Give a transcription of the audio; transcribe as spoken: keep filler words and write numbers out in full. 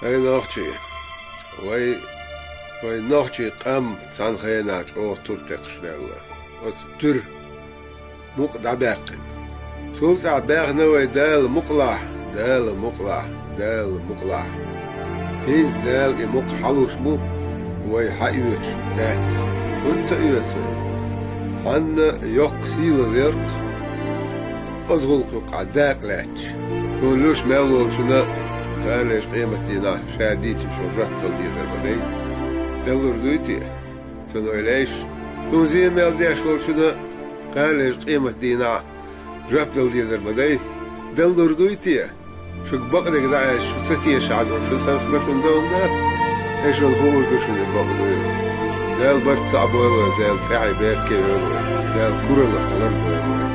Ай, нохчий! Вай, вай нохчий къам цхьана хенахь чӀогӀа тур текхаш даьлла. Оцу туьра мукъа дӀабаьккхина. Цул тӀаьхьа баьхна вай Дала мукъалахь, Дала мукъалахь, Дала мукъалахь. ХӀинца Дала и мукъа хьалуш бу, вай хьаоьцуш дац. ХӀунда ца оьцу вай? Хьанна йоккха сийлалла яр-кх, оцу гӀуллакхах дакъа лаьтташ. Суна луш мел волчунна кхана лечу къематдийнахь ша дийцинчух жоп дала дезар ма дай. Дала лур дуй те? Цунна ойла еш. Суна зен мел деш волчунна кхана лечу къематдийнахь жоп дала дезар ма дай. Дала лур дуй те? Шуьга бакъдерг дӀа аьлча, шу ца тешахь, шу сан, сан шуна дан дац. Ай, шуна хуур ду шуна бакъ дуйла. Дала барт цхьаъ бойла вай, Дала сиххий беркате йойла вай, Дала куралла лардойла вай.